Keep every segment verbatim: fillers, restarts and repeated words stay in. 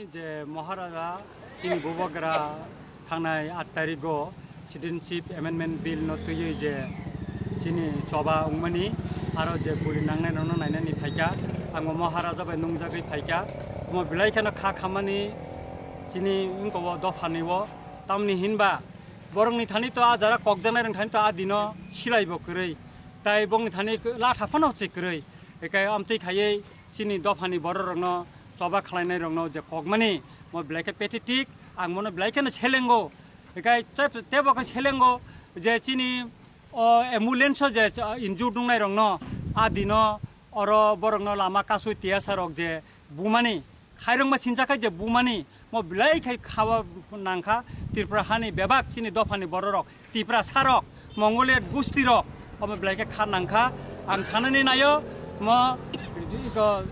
Je Maharaja chini bubagra thangnai aat tarigo Citizenship Amendment Bill no twiwi je chini choba wngmani aro je guli nangnai rokno nainani phaikha, ang bo Maharaja bai nungjagwi phaikha. Omo belai kheno kha khammani chini wngkha o dophani o, tamni hinba borokni thani to a jara kokjaknai rok thani to a dino silai bo kwrwi, tai bongni thani latha phano se kwrwi, ekai amtwi khaiwi chini dophani borok rokno choba khlainai rokno je kokmani mo belai khe pathetic, ang mono belai kheno selengo, ekai tebo khe selengo je chini o ambulance o je injured wngnai rokno a dino oro borokno lama kasui tiyasa rok je bumani, khairokma sincha khai je bumani, mo belai khai khaba nangkha Tripura hani bebak chini dophani bororok, Tiprasa rok, Mongoliya gusti rok, omo belai khe kha nangkha. Ang sanani nayo mo iko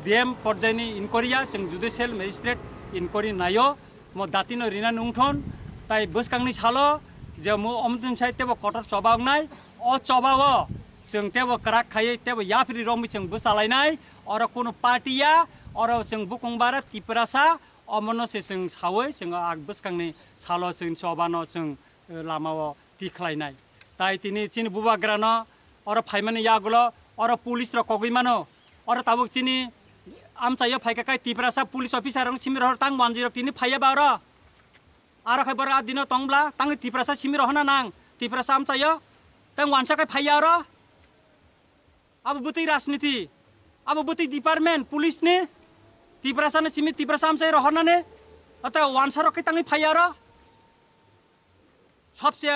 D M porjai ni inquiry ya, chwng judicial magistrate inquiry nayo, mo dati no rina nungthon, tai bwskang ni salo je mo omtun sai tebo kotor choba wngnai, o choba o chwng tebo kwrak khaiwi tebo yapri romwi chwng bwsalainai, oro kunu party ya, oro chwng bukung bara Tiprasa, omono se chwng sawi chwng a bwskangni salo chwng chobano chwng, eh, lamao tikhlainai. Tai tini chini bubagrano oro phaimani yagulo oro police rok kogwi mano, oro tabuk chini amchaio phaikha kai Tiprasa police officer rok simi rohor tang wanjwi rok tini phaiya ba oro. Aro khai borok a dino tongbla, tangwi Tiprasa simi rohorna nang, Tiprasa amchaio, tang wansa khai phaiya oro. Abo bwtwi rajniti, abo bwtwi department, police ni, Tiprasa ni simi Tiprasa amchai rohornani, ata wansa rok khai tangwi phaiya oro. Sobse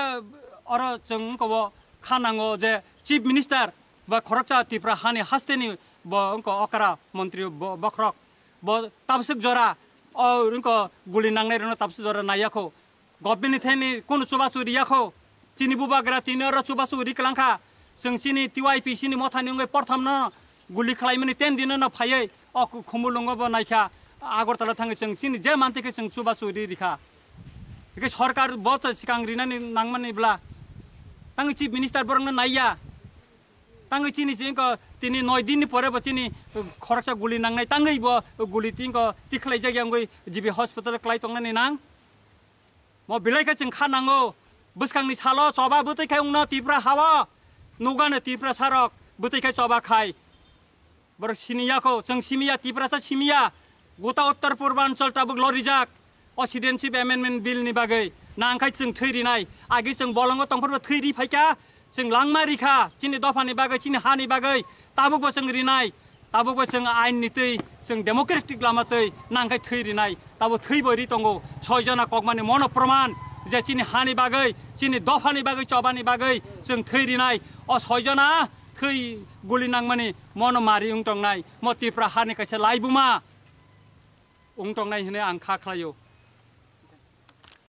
oro chwng wngkha o kha nango je Chief Minister ba khoroksa Tripura hani hasteni bo wngkha okra montri bo-, bokhorok. Bo tabswk jora, o wngkha guli nangnai rokno tabswk jora naiya kho. Government ni thani kunu chubachu riya kho. Chini bubagra tini oro chubachu ri kwlangkha. Chwng chini T Y P C ni mothani wngwi porthamno guli khlaimani ten dino no phaiwi o khu-, Khumulwngo bo naikha, Agartala thangwi chwng chini je mantwi khe chwng chubachu ri rikha. Hikhe sorkar bo to swkang rinani nangmani bla. Tangwi Chief Minister borokno naiya. Tangwi chini chingko tini noi din ni pore bo chini khoroksa guli nangnai, tangwi bo guli tingko tikhlai jagya wngwi G B hospital klai tongnani nang. Mo belai khe chwng kha nango, bwskangni salo choba bwtwi khai wngno Tripura hao, nugano Tiprasa rok bwtwi khai choba khai. Borok siniya kho, chwng simiya, Tiprasa simiya, gota Uttor Purbanchal tabuk lorijak, o Citizenship Amendment Bill ni bagwi, nang khai chwng thwi rinai, agi chwng bolongo tongphuru thwi ri phaikha, chwng langma rikha, chini dophani bagwi, chini hani bagwi, tabukbo chwng rinai. Tabukbo chwng ain ni twi, chwng democratic lama twi nang khai thwi rinai, tabo thwi bo ri tongo. Soi jona kokmani mono proman je chini hani bagwi, chini dophani bagwi, chobani bagwi chwng thwi rinai. O soi jona thwi guli nangmani mono mari wng tongnai, mo Tripura hani kaisa laibuma wng tongnai hwnwi ang kha khlaio.